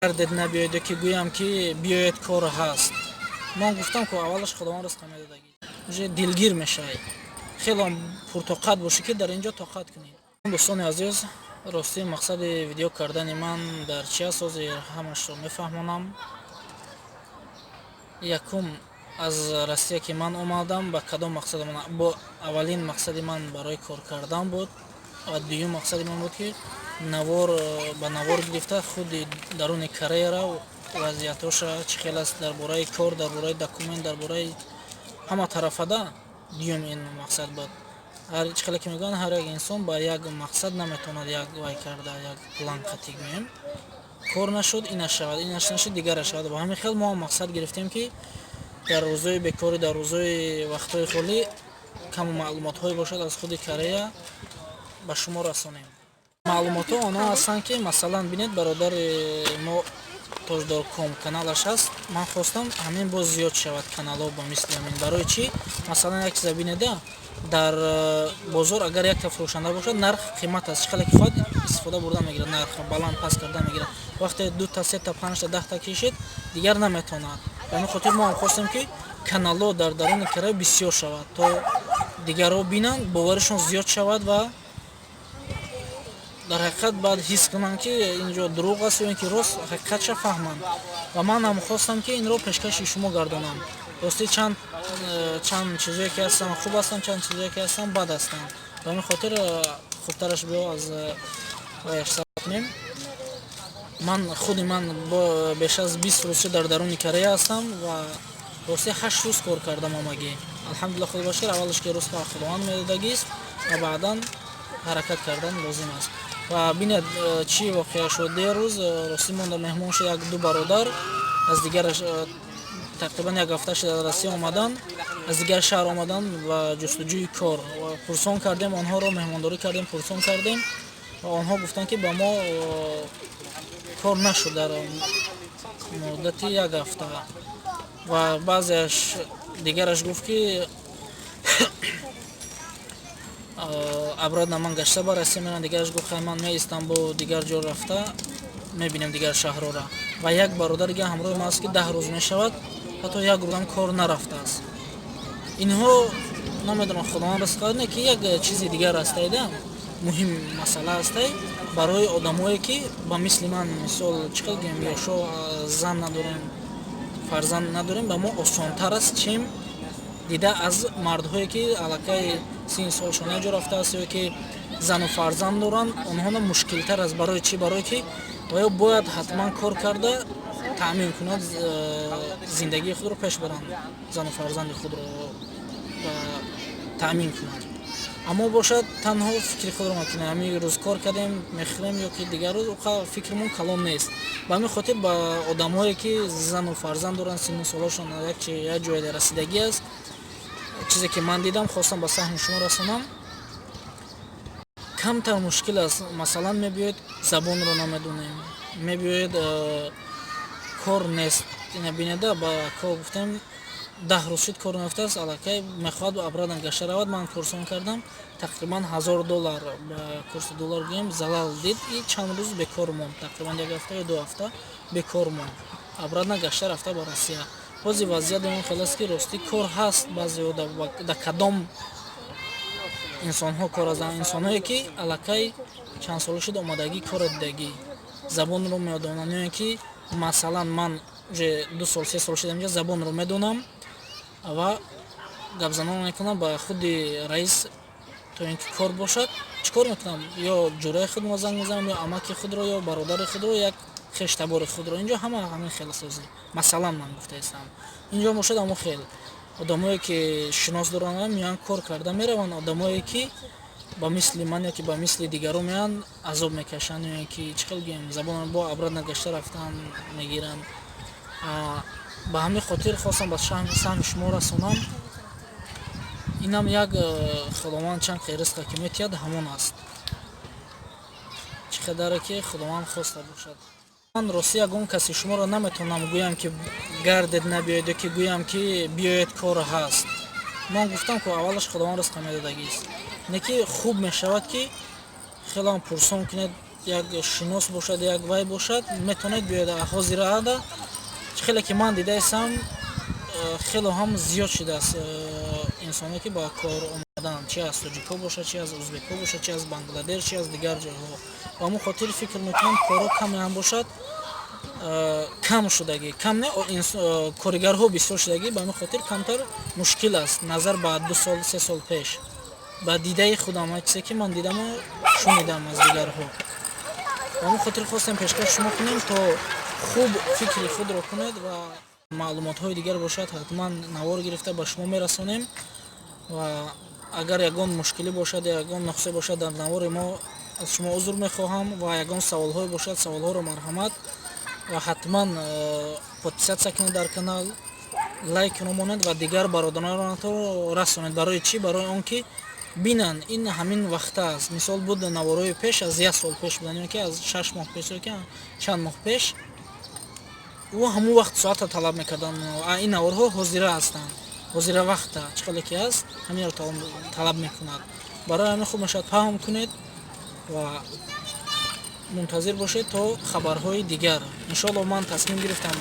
Гардед, набиёед, ки гӯям, ки биёед, кор ҳаст. Ман гуфтам, ку аввалаш Худованд ризқа медодагӣ, уже дилгир мешавӣ. Хело пуртоқат бошӣ, ки дар ин ҷо тоқат кунӣ. Дӯстони азиз, ростӣ, мақсади видео кардани ман дар чи аст, ҳозир ҳамашро мефаҳмонам. Якум, аз Россия ки ман омадам, ба кадом мақсад? Бо аввалин мақсади ман барои кор кардан буд ва дуюм мақсади ман буд, ки навор ба навор гирифта, худи даруни Кореяра вазъиятоша чӣ хел аст, дар бораи кор, дар бораи документ, дар бораи ҳама тарафада. Дуюм ин мақсад буд. Чӣ хеле ки мегӯянд, ҳар як инсон ба як мақсад наметавонад, як вай карда, як план қатӣ гӯем. Кор нашуд, инаш шавад, инаш нашуд, дигараш шавад. Ба ҳамин хел мо ҳам мақсад гирифтем, ки дар рӯзои бекорӣ, дар рӯзои вақтҳои холӣ каму маълумотҳое бошад, аз худи Корея ба шумо расонем. Маълумотҳо онҳо ҳастанд, ки масалан, бинед, бародари мо Тоҷдорком каналаш ҳаст. Ман хостам, ҳамин боз зиёд шавад каналҳо ба мисли ҳамин. Барои чӣ? Масалан, як чиза бинеда: дар бозор агар якта фурӯшанда бошад, нарх қимат аст, чӣ хеле ки хоҳад, истифода бурда мегирад, нарх баланд паст карда мегирад. Вақте дута, сета, панҷта, 10та кишид, дигар наметавонад. Ба ҳамин хотир мо ҳам хостем, ки каналҳо дар даруни Корея бисёр шавад, то дигарҳо бинанд, боваришон зиёд шавад ва дар ҳақиқат баъд ҳис кунанд, ки ин ҷо дурӯғ аст ё ин ки рост, ҳақиқатша фаҳманд. Ва ман ҳам хостам, ки инро пешкаши шумо гардонам. Ростӣ, чанд чизое ки ҳастанд, хуб ҳастанд, чанд чизое ки ҳастанд, бад ҳастанд. Ба ҳамин хотир хубтараш биё аз ваяш сар кунем. Ман худи ман беш аз 20 рӯз дар даруни Корея ҳастам ва ростӣ, 8 рӯз кор кардам омагӣ. Алҳамдулилла, худо ба шукр, аввалаш ки рӯзқа Худованд медодагист ва баъдан ҳаракат кардан лозим аст. Ва бинед, чӣ воқеа шуд дерӯз. Ростӣ, монда меҳмон шуд як ду бародар аз дигар, тақрибан як ҳафта шуд аз Россия омадан, аз дигар шаҳр омадан ва ҷустуҷӯи кор. Пурсон кардем онҳоро, меҳмондорӣ кардем, пурсон кардем ва онҳо гуфтанд, ки ба мо кор нашуд дар муддати як ҳафта. Ва баъзеаш дигараш гуфт, ки обратно ман гашта ба Россия мерам. Дигараш гуфт: «Хай, ман меистам, бо дигар ҷо рафта мебинем дигар шаҳрора». Ва як бародар дига ҳамроҳи ман аст, ки 10 рӯз мешавад, ҳатто як рӯзам кор нарафтааст. Инҳо намедонам, Худованд ризқ не, ки як чизи дигар астайда. Муҳим масъала ҳастай барои одамое, ки ба мисли ман, мисол, чӣ хел гӯем, ёшо, зан надорем, фарзанд надорем, ба мо осонтар аст, чем дида аз мардҳое, ки аллакай сини солшон як ҷо рафтааст ё ки зану фарзанд доранд. Онҳоно мушкилтар аст. Барои чӣ? Барое ки оё бояд ҳатман кор карда таъмин кунад, зиндагии худро пеш баранд, зану фарзанди худро таъмин кунад. Аммо бошад, танҳо фикри худро мекунем: ҳамин рӯз кор кардем, мехӯрем ё ки дигар рӯз, фикрмон калон нест. Ба ҳамин хотир ба одамҳое, ки зану фарзанд доранд, сину солашон як ҷое расидагӣ аст, чизе ки ман дидам, хостам ба саҳми шумо расонам. Камтар мушкил аст. Масалан, мебиёед, забонро намедонем, мебиёед, кор нест. Ина бинеда, ба кор гуфтем, 10 рӯз шуд, кор нафтааст, аллакай мехоҳад обратно гашта равад. Ман пурсон кардам, тақрибан 1000 доллар, ба курси доллар гӯем, залал дид и чанд рӯз бекор монд, тақрибан як ҳафта ё 2 ҳафта бекор монд, обратно гашта рафта ба Россия. Ҳозир вазъият он хел аст, ки ростӣ, кор ҳаст баъзеҳо. Да кадом инсонҳо кор ҳастанд? Инсонҳое, ки аллакай чанд сола шуд омадагӣ, кора дидагӣ, забонро медонанд, ё ин ки масалан, ман уже 2 сол, 3 сол шуда инҷа, забонро медонам ва гапзанон мекунам ба худи раис, то ин ки кор бошад. Чӣ кор мекунам? Ё ҷураи худро занг мезанам, ё амаки худро, ё бародари худро, як хештабори худро. Инҷо ҳама ҳамин хел созӣ. Масалан, ман гуфтаистам, инҷо бошад, ҳамон хел одамое, ки шинос доранд, меоянд, кор карда мераванд. Одамое, ки ба мисли ман ё ки ба мисли дигарон меоянд, азоб мекашанд, ё ин ки чӣ хел гӯем, забонро бо обратно гашта рафтан мегиранд. Ба ҳамин хотир хостам ба саҳми шумо расонам. Инам як Худованд чанд қи ризқа ки метиҳад, ҳамон аст, чӣ қадаре ки Худованд хоста бошад. Ман ростӣ, ягон каси шуморо наметавонам гӯям, ки гардед, набиёед, ё ки гӯям, ки биёед, кор ҳаст. Ман гуфтам, ку аввалаш Худованд ризқа медодагист, не ки хуб мешавад, ки хелам пурсон кунед. Як шинос бошад, як вай бошад, метавонед биёед. Ҳозирада хеле ки ман дидаистам, хело ҳам зиёд шудааст инсоне, ки ба кор омадан, чи аз тоҷикҳо бошад, чи аз узбекҳо бошад, чи аз Бангладеш, чи аз дигар ҷойҳо. Ба ҳамон хотир фикр мекунам, корҳо каме ҳам бошад, кам шудагӣ, кам не, коригарҳо бисёр шудагӣ. Ба ҳамин хотир камтар мушкил аст назар ба 2 сол, 3 сол пеш. Ба дидаи худам, чизе ки ман дидаму шунидам аз дигарҳо, ба ҳамон хотир хостем пешкаш шумо кунем, то хуб фикри худро кунед. Ва маълумотҳои дигар бошад, ҳатман навор гирифта ба шумо мерасонем. Ва агар ягон мушкилӣ бошад, ягон нуқсе бошад дар навори мо, аз шумо узр мехоҳам. Ва ягон саволҳое бошад, саволҳоро марҳамат. Ва ҳатман подписаться кунед дар канал, лайк монед ва дигар бародаронатонро расонед. Барои чӣ? Барои он ки бинанд, ин ҳамин вақта аст. Мисол, буд наворҳои пеш, аз як сол пеш буданд ё ки аз 6 моҳ пеш ё ки чанд моҳ пеш, ӯ ҳамон вақт соата талаб мекарданд. Ин наворҳо ҳозира ҳастанд, ҳозира вақта чӣ хеле ки ҳаст, ҳаминро талаб мекунад. Барои ҳамин хуб мешавад, паҳн кунед ва мунтазир бошед то хабарҳои дигар. Иншоалло, ман тасмим гирифтам,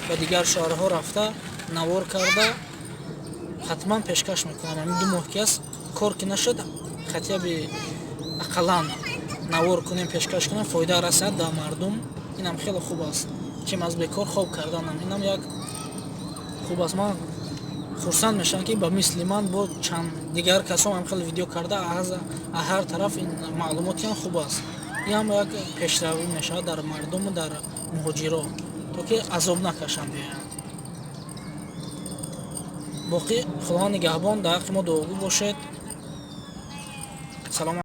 ба дигар шаҳрҳо рафта, навор карда, ҳатман пешкаш мекунам. Ҳамин 2 моҳ ки аст, кор ки нашуд, хотя бы ақаллан навор кунем, пешкаш кунем, фоида расад ба мардум. Инам хеле хуб аст, чем аз бекор хоб карданам. Инам як хуб аст. Ман хурсанд мешавам, ки ба мисли ман бо чанд дигар касон ҳам хеле видео карда, аз ҳар тараф ин маълумотиам хуб аст. Ин ҳам як пешравӣ мешавад дар мардуму дар муҳоҷиро, то ки азоб накашанд, биёянд. Боқӣ Худованд нигаҳбон, дар ҳаққи мо дуогӯ бошед. Салом.